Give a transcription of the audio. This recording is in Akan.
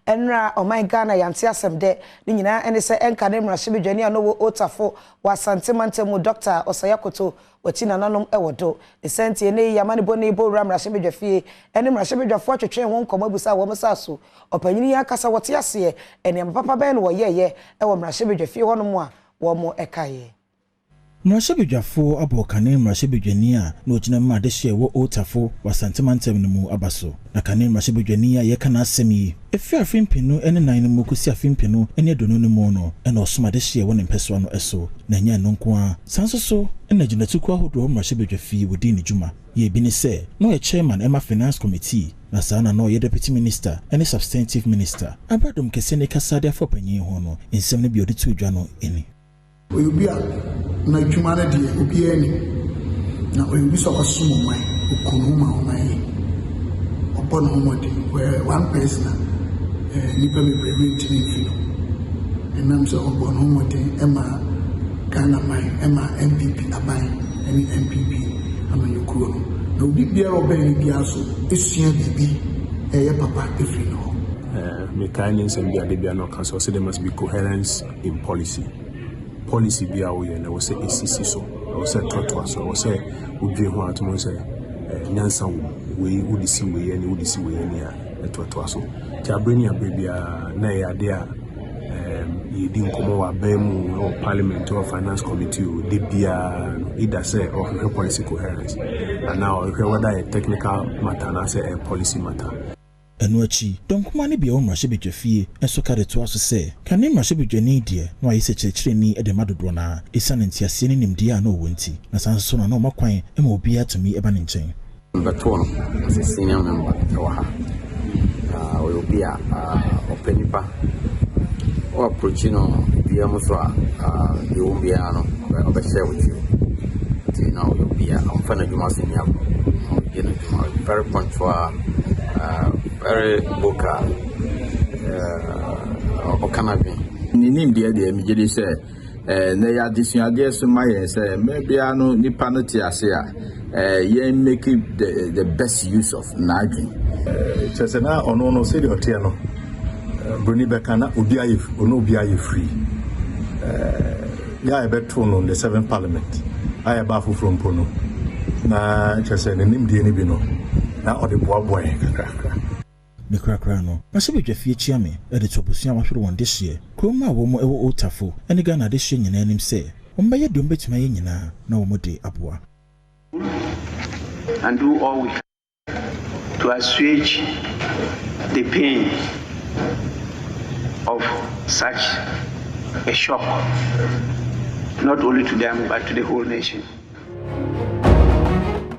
Ɛnra ɔman Ghana yɛante asɛm dɛ. Ne nyinaa ɛne sɛ ɛnka ne mmarahyɛbadwani a no wɔ Otafo wɔ Asante mantam mu, Dr Osei Akoto, wɔkyi nananom ɛwɔ do. Ne sɛntie ne yi amanebɔ ne bɔ wura mmarahyɛbadwa fie ɛne mmarahyɛbadwafoɔ atwetwe ho nkɔmmɔ abusa wɔn sa so ɔpanyin yi akasa wɔte aseɛ, nneɛma papa bɛn na wɔyɛɛyɛ ɛwɔ mmarahyɛbadwa fie hɔnom a wɔn ɛkaeɛ. Mmarahyɛbadwafoɔ abɔ kane mmarahyɛbadwani a na ɔgyina mu adehyeɛ wɔ Otafo wɔ Asante mantam no mu aba so. Na kane mmarahyɛbadwani a yɛka n'asɛm yi, ɛfiri afe 2004 no mu kɔsi afe 2020 no mu no, ɛna ɔsom adehyeɛ wɔ ne mpɛsoa no so. Na ɛnyɛ ɛno nko ara, saa nso so ɛna gyinatukuo ahodoɔ mmarahyɛbadwa fie wɔdii ne dwuma yɛ bi ne sɛ na ɔyɛ chairman ɛma Finance Committee, na saa na ɔyɛ deputy minister ɛne substantive minister. Abradom kɛseɛ ne kasa de afa panyin ho no, nsɛm no bi ɔde to dwa no ani. Ɔyɛ obi a n'adwuma no deɛ, obiara nim na ɔyɛ obi sɛ ɔsom ɔman, ɔku ne ho ma ɔman yi, ɔbɔ ne ho mmɔden. Wɔyɛ one person a nnipa bebree rentumi mfi no, ɛnam sɛ ɔbɔ ne ho mmɔden ɛma Ghana man, ɛma NPP aban ɛne NPP amanyɔkuo no, na obi biara ɔbɛn no biara so esua biribi ɛyɛ papa efiri ne hɔ. Mekae ne nsɛm bi ade bia na ɔka sɛ, ɔsɛ there must be coherence in policy. Policy bi a woyɛ no, ɛwɔ sɛ ɛsisi so, ɛwɔ sɛ toatoa so, ɛwɔ sɛ wodwe ho atom sɛ nyansa wɔ mu. Wei wode si wei ani, wode si wei ani a, ɛtoatoa so. Nti aberɛ ne aberɛ biara na ɛyɛ ade a yɛdi nkɔmmɔ wɔ aban mu, wɔ parliament, wɔ Finance Committee o, de biara no, either sɛ ɔhwehwɛ policy coherence anaa ɔhwehwɛ whether ɛyɛ technical matter anaasɛ ɛyɛ policy matter. Ɛno akyi, dɔnkoma ne bea wɔ mmarahyɛbadwa fie nso ka de toa so sɛ kane mmarahyɛbadwani deɛ, na wayɛ sɛ kyerɛkyerɛni de ma dodoɔ no a ɛsiane nteaseɛ ne nimdeɛ a na ɔwɔ nti, na saa nso na ɔma kwan ma obiara tumi ba ne nkyɛn. Mbɛtoo no as a senior member ɛwɔ ha. Ɔyɛ obi a ɔpɛ nipa. Ɔ approach no dua mu so a, deɛ ɔwɔ biara no ɔbɛhyɛ with you. Nti na ɔyɛ obi a ɔmfa n'adwuma so nni agorɔ. Ɔyɛ n'adwuma very punctual, very vocal, ɔka n'adwene. Ne nimdeɛ deɛ, megye di sɛ na ɛyɛ adesuadeɛ so ma yɛn sɛ mmerɛ biara no nipa no te ase a, yɛn make the best use of n'adwene. Kyerɛ sɛ na ɔno no, sɛdeɛ ɔteɛ no, broni bɛka na obi ayɛ ɔno obi ayɛ free. Yɛ a yɛbɛto no the seventh parliament a yɛba afoforɔ mpo no, na kyerɛ sɛ ne nimdeɛ no bi no na ɔde boaboa yɛn kakrakra. Ne korakora no, mmarahyɛbadwa fie kyia me de to abusua a wɔahwere wɔn dehyeɛ kurom a wɔn wɔ Otafo ne Ghana adehyeɛ nyinaa anim sɛ wɔmbɛyɛ deɛ wɔmbɛtumi ayɛ nyinaa na wɔn de aboa. And do all we can to assuage the pain of such a shock, not only to them but to the whole nation.